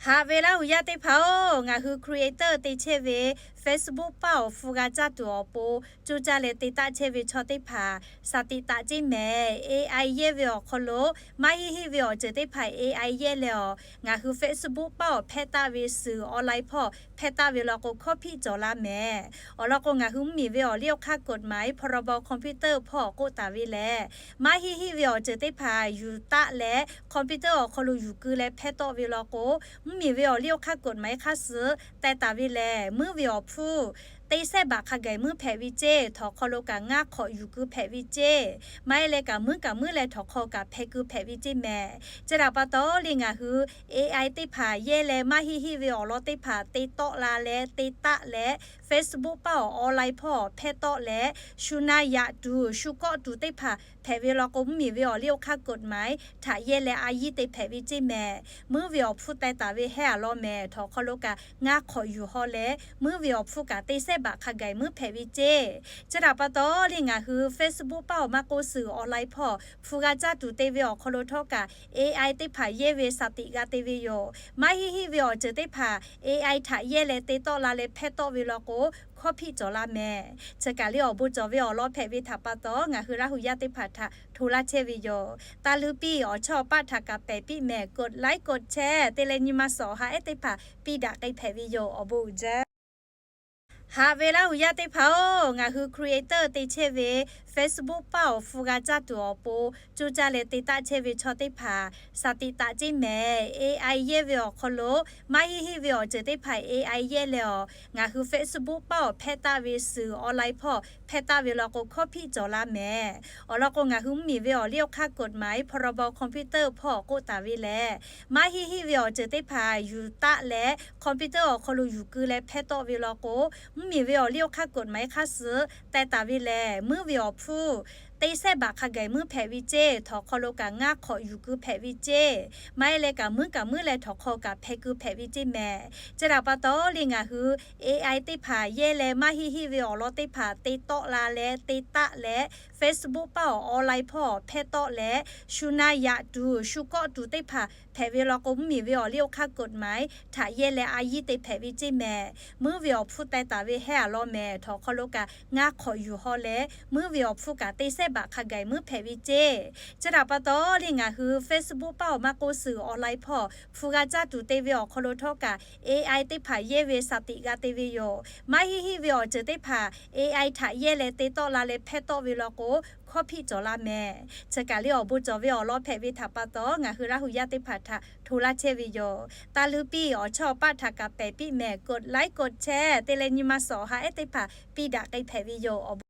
Haꞈ ve Laˇ huˍ yaˇ teˇ hpaˍ-oˬ, ngaˬ hui creator te chehˇ ve Facebook paˇ awˬ hpu g'a caˇ tuˬ awˬ pon cuˇ caˇ leh te taˆ chehˇ ve chaw teˇ hpaˍ shaˍ tiꞈ taˍ ceˇ mehˍ. A I yehˇ ve awˬ hk'aw lo maˇ heˆ heˆ ve awˬ ceuˬ teˇ hpaˍ A I yehˇ leh awˬ, ngaˬ hui Facebook paˇ awˬ hpehˇ taˆ ve suhˍ online hpawˇ hpehˇ taˆ ve law k'o, hkawˇ hpiˆ cawˬ la mehˍ. Awˬ lawn k'o, ngaˬ hui mvuhˇmiˬ ve awˬ liˇ awˬ hk'aˇ กฎหมาย พรบคอมพิวเตอร์ hpawˇ k'oˆ taˍ ve lehˬ, maˇ heˆ heˆ ve awˬ ceuˬ teˇ hpaˍ yuˬ taˆ leh คอมพิวเตอร์ awˬ hk'aw lo yuˬ keu leh hpehˇ tawˆ ve law k'o, mvuhˇmiˬ ve awˬ liˇ awˬ hk'aˇ กฎหมาย hk'aˇ suh teh taˍ ve lehˬ, muiˉ ve awˬ hpfuhˇ teˇ sehˉ baꞈ hk'a gaˬ muiˉ hpehꞈ ve ceˇ, htawnˍ hk'aw lo kaꞈ ngaˇ hk'awꞈ yuˬ keu hpehꞈ ve ceˇ, maˇ heˆ leh kaꞈ muiˉ kaꞈ muiˉ leh htawnˍ hk'aw kaꞈ hpeh keu hpehꞈ ve ceˇ mehˍ. Chi htaꞈ pa taw le, ngaˬ hui A I teˇ hpaˍ yehˇ leh maˇ heˆ heˆ ve awˬ lawn teˇ hpaˍ te tawˆ la leh te taˆ leh, Facebook paˇ awˬ online hpawˇ hpehˇ tawˆ leh, shu na yaꞈ tuˬ shu kawˆ tuˬ teˇ hpaˍ hpehꞈ ve law k'o, mvuhˇmiˬ ve awˬ liˇ awˬ hk'aˇ กฎหมาย htaꞈ yehˇ leh a yiˇ te hpehꞈ ve ceˇ mehˍ. Muiˉ ve awˬ hpfuhˇ teh taˍ ve hehˉ a law mehˍ. Htawnˍ hk'aw lo kaꞈ ngaˇ hk'awꞈ yuˬ haw leh, muiˉ ve awˬ hpfuhˇ kaꞈ teˇ sehˉ baꞈ hk'a gaˬ muiˉ hpehꞈ ve ceˇ. Chi htaꞈ pa taw le, ngaˬ hui Facebook paˇ awˬ maˇ k'oˆ suhˍ online hpawˇ hpu g'a caˇ tuˬ te ve awˬ hk'aw lo htawˇ kaꞈ A I teˇ hpaˍ yehˇ ve shaˍ tiꞈ g'a te ve yoˬ. Maˇ heˆ heˆ ve awˬ ceuˬ teˇ hpaˍ A I htaꞈ yehˇ leh te tawˆ la leh hpehˇ tawˆ ve law k'o, hkawˇ hpiˆ cawˬ la mehˍ. Chi kaꞈ le awˬ bon cawˬ ve awˬ lawn hpehꞈ ve htaꞈ pa taw, ngaˬ hui Laˇ huˍ yaˇ teˇ hpaˍ htaꞈ hto laˇ chehˇ ve yoˬ. Taˇ luˇ piˇ awˬ chawˇ awˬ paˆ htaꞈ kaꞈ pehˬ piˇ mehˍ. กดไลค์ กดแชร์ te leh nyi ma suhˍ awˬ ha ehˉ teˇ hpaˍ piˇ daꞈ k'ai hpehꞈ ve yoˬ. Awˬ bon uiˍ jaˇ. Haꞈ ve Laˇ huˍ yaˇ teˇ hpaˍ-oˬ, ngaˬ hui creator te chehˇ ve Facebook paˇ awˬ hpu g'a caˇ tuˬ awˬ pon cuˇ caˇ leh te taˆ chehˇ ve chaw teˇ hpaˍ shaˍ tiꞈ taˍ ceˇ mehˍ. A I yehˇ ve awˬ hk'aw lo maˇ heˆ heˆ ve awˬ ceuˬ teˇ hpaˍ A I yehˇ leh awˬ, ngaˬ hui Facebook paˇ awˬ hpehˇ taˆ ve suhˍ online hpawˇ hpehˇ taˆ ve law k'o, hkawˇ hpiˆ cawˬ la mehˍ. Awˬ lawn k'o, ngaˬ hui mvuhˇmiˬ ve awˬ liˇ awˬ hk'aˇ กฎหมาย พรบคอมพิวเตอร์ hpawˇ k'oˆ taˍ ve lehˬ, maˇ heˆ heˆ ve awˬ ceuˬ teˇ hpaˍ yuˬ taˆ leh คอมพิวเตอร์ awˬ hk'aw lo yuˬ keu leh hpehˇ tawˆ ve law k'o, mvuhˇmiˬ ve awˬ liˇ awˬ hk'aˇ กฎหมาย hk'aˇ suh teh taˍ ve lehˬ, muiˉ ve awˬ hpfuhˇ teˇ sehˉ baꞈ hk'a gaˬ muiˉ hpehꞈ ve ceˇ, htawnˍ hk'aw lo kaꞈ ngaˇ hk'awꞈ yuˬ keu hpehꞈ ve ceˇ, maˇ heˆ leh kaꞈ muiˉ kaꞈ muiˉ leh htawnˍ hk'aw kaꞈ hpeh keu hpehꞈ ve ceˇ mehˍ. Chi htaꞈ pa taw le, ngaˬ hui A I teˇ hpaˍ yehˇ leh maˇ heˆ heˆ ve awˬ lawn teˇ hpaˍ te tawˆ la leh te taˆ leh, Facebook paˇ awˬ online hpawˇ hpehˇ tawˆ leh, shu na yaꞈ tuˬ shu kawˆ tuˬ teˇ hpaˍ hpehꞈ ve law k'o, mvuhˇmiˬ ve awˬ liˇ awˬ hk'aˇ กฎหมาย htaꞈ yehˇ leh a yiˇ te hpehꞈ ve ceˇ mehˍ. Muiˉ ve awˬ hpfuhˇ teh taˍ ve hehˉ a law mehˍ. Htawnˍ hk'aw lo kaꞈ ngaˇ hk'awꞈ yuˬ haw leh, muiˉ ve awˬ hpfuhˇ kaꞈ teˇ sehˉ baꞈ hk'a gaˬ muiˉ hpehꞈ ve ceˇ. Chi htaꞈ pa taw le, ngaˬ hui Facebook paˇ awˬ maˇ k'oˆ suhˍ online hpawˇ hpu g'a caˇ tuˬ te ve awˬ hk'aw lo htawˇ kaꞈ A I teˇ hpaˍ yehˇ ve shaˍ tiꞈ g'a te ve yoˬ. Maˇ heˆ heˆ ve awˬ ceuˬ teˇ hpaˍ A I htaꞈ yehˇ leh te tawˆ la leh hpehˇ tawˆ ve law k'o, hkawˇ hpiˆ cawˬ la mehˍ. Chi kaꞈ le awˬ bon cawˬ ve awˬ lawn hpehꞈ ve htaꞈ pa taw, ngaˬ hui Laˇ huˍ yaˇ teˇ hpaˍ htaꞈ hto laˇ chehˇ ve yoˬ. Taˇ luˇ piˇ awˬ chawˇ awˬ paˆ htaꞈ kaꞈ pehˬ piˇ mehˍ. กดไลค์ กดแชร์ te leh nyi ma suhˍ awˬ ha ehˉ teˇ hpaˍ piˇ daꞈ k'ai hpehꞈ ve yoˬ. Awˬ bon